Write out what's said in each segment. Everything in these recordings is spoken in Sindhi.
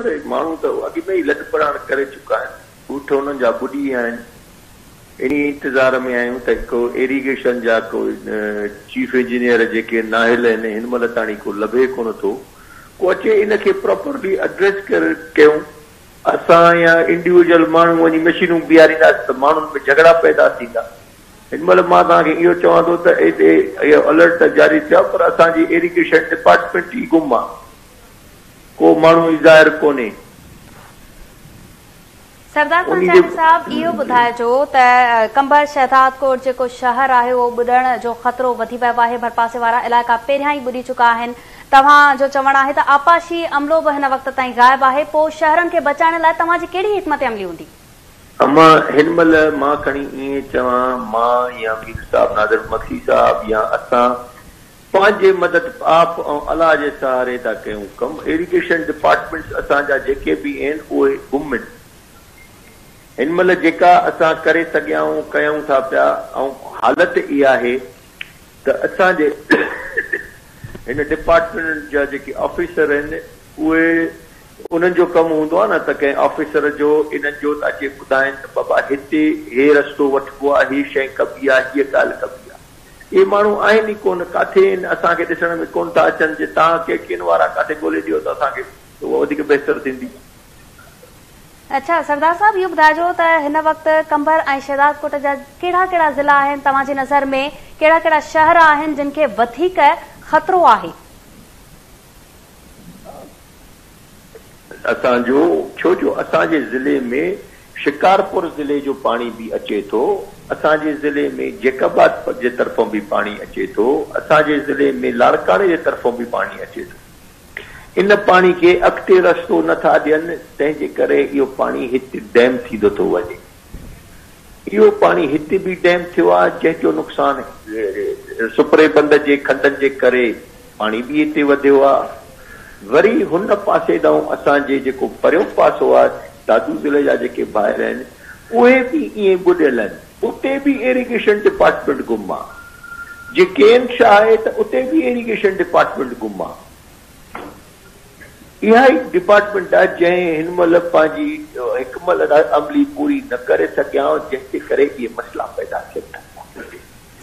ماڻهو ته اڳ ۾ ئي لڏپلاڻ ڪري چڪا آهن، ڳوٺ انهن جا ٻڏي ويا آهن. انهي انتظار ۾ آهيون ته ڪو ايريگيشن جا ڪو چيف انجنيئر جيڪي نااهل آهن هن مهل تاڻي ڪو لڀي ڪونه ٿو، ڪو اچي ان کي پراپرلي اڊريس ڪيون. اسان يا انڊيويجوئل ماڻهو وڃي مشينون بيهارينداسين ته ماڻهن ۾ جهڳڙا پيدا ٿيندا. هن مهل مان توهان کي اهو چوان ٿو ته هتي اهو الرٽ ته جاري ٿيو آهي پر اسان جي ايريگيشن ڊپارٽمينٽ ئي گم آهي. ڪو ماڻهو ئي ظاهر ڪونهي. سردار خان چانڊيو صاحب اهو ٻڌائجو ته قمبر شهدادڪوٽ جيڪو شهر آهي اهو ٻڏڻ جو خطرو وڌي ويو آهي ڀرپاسي وارا علائقا پهريان ئي ٻڏي چڪا آهن توهان جو چوڻ آهي ته آبپاشي عملو به هن وقت تائين غائب آهي پوء شهرن کي بچائڻ لاء توهان جي ڪهڙي حڪمت عملي هوندي؟ اما هن مهل مان کڻي ائين چوان مان يا مير صاحب نادر مگسي صاحب يا اسان پنهنجي مدد آپ ۽ الله جي سهاري ٿا ڪيون ڪم ايريگيشن ڊپارٽمينٽس اسان جا جيڪي به آهن اهي گم آهن هن مهل جيڪا اسان ڪري سگهيا آهيون ڪيون ٿا پيا ۽ حالت اها آهي ته اسان جي هن ڊپارٽمينٽ جا جيڪي آفيسر آهن اهي انهن جو ڪم هوندو آهي نه ته ڪنهن آفيسر جو انهن جو ته اچي ٻڌائين ته بابا هتي هي رستو وٺبو آهي هي شيء ڪبي آهي هيء ڳالهه ڪبي آهي. اهي ماڻهو آهن ئي ڪونه، ڪاٿي آهن، اسان کي ڏسڻ ۾ ڪونه ٿا اچن، جي توهان ڪي ڪين وارا ڪاٿي ڳولي ڏيو ته اسان کي ته اها وڌيڪ بهتر ٿيندي. اڇا سردار صاحب اهو ٻڌائجو ته هن وقت قمبر ۽ شهدادڪوٽ جا ڪهڙا ڪهڙا ضلعا آهن توهان جي نظر ۾ ڪهڙا ڪهڙا شهر آهن جن کي وڌيڪ خطرو آهي؟ اسان جو ڇو جو اسان جي ضلعي ۾ شڪارپور ضلعي جو پاڻي به اچي ٿو، اسان جي ضلعي ۾ جيڪب آباد جي طرفون به پاڻي اچي ٿو، اسان جي ضلعي ۾ لاڙڪاڻي جي طرفون به پاڻي اچي ٿو. ان پاڻي کي اڳتي رستو نه ٿا ڏين، تنهن جي ڪري اهو پاڻي هت ڊيم ٿيندو ٿو وڃي. اهو پاڻي هتي به ڊيم ٿيو آهي، جنهن جو نقصان سپري بند جي کنڊن جي ڪري پاڻي به هتي وڌيو آهي. وري هن پاسي ڏانهن اسان جي جيڪو پريون پاسو آهي، دادو ضلعي جا جيڪي ڀائر آهن، اهي به ائين ٻڏيل آهن. اتي به ايريگيشن ڊپارٽمينٽ گم آهي. جي ڪين شاهه آهي ته اتي به ايريگيشن ڊپارٽمينٽ گم آهي. اها ئي ڊپارٽمينٽ آهي جنهن هن مهل پنهنجي حڪمت عملي پوري نه ڪري سگهيا آهيون جنهن جي ڪري اهي مسئلا پيدا ٿين ٿا.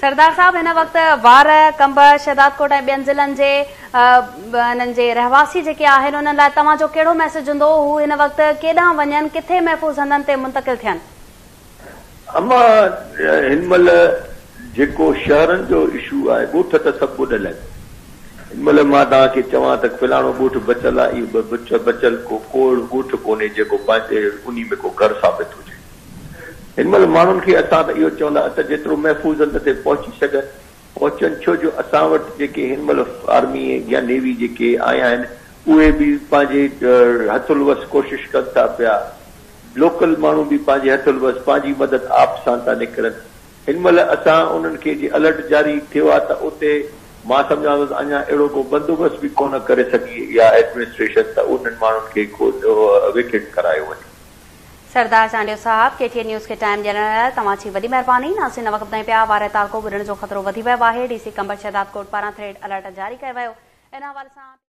سردار صاحب هن وقت وارهه، قمبر، شهدادڪوٽ ۽ ٻين ضلعن جي انهن جي رهواسي جيڪي آهن انهن لاء توهان جو ڪهڙو ميسيج هوندو هو هن وقت ڪيڏانهن وڃن ڪٿي محفوظ هنڌن تي منتقل ٿين؟ اما هن مهل جيڪو شهرن جو اشو آهي ڳوٺ ته سڀ ٻڏل آهن هن مهل مان توهان کي چوان ته فلاڻو ڳوٺ بچل آهي اهو به بچل ڪو ڪو اهڙو ڳوٺ ڪونهي جيڪو پنهنجي انهي ۾ ڪو گهر ثابت هجي هن مهل ماڻهن کي اسان ته اهو چوندا ته جيترو محفوظ هنڌ تي پهچي سگهن پهچن ڇو جو اسان وٽ جيڪي هن مهل آرمي يا نيوي جيڪي آيا آهن اهي به پنهنجي هٿ الوس ڪوشش ڪن ٿا پيا لوڪل ماڻهو به پنهنجي هٿ الوس پنهنجي مدد آپ سان ٿا نڪرن. هن مهل اسان انهن کي جي الرٽ جاري ٿيو آهي ته اتي مان سمجهان ٿو ته اڃا اهڙو ڪو بندوبست به ڪونه ڪري سگهي اها ايڊمنسٽريشن ته انهن ماڻهن کي ڪو ويڪيٽ ڪرايو وڃي. سردار چانڊيو صاحب ڪي ٽي اين نيوز کي ٽائيم ڏيڻ لاء توهان جي وڏي مهرباني. ناظرين وقت ٻڌائين پيا وارهه تعلقو ٻڏڻ جو خطرو وڌي ويو آهي ڊي سي قمبر شهدادڪوٽ پاران ٿريڊ الرٽ جاري ڪيو ويو ان حوالي سان.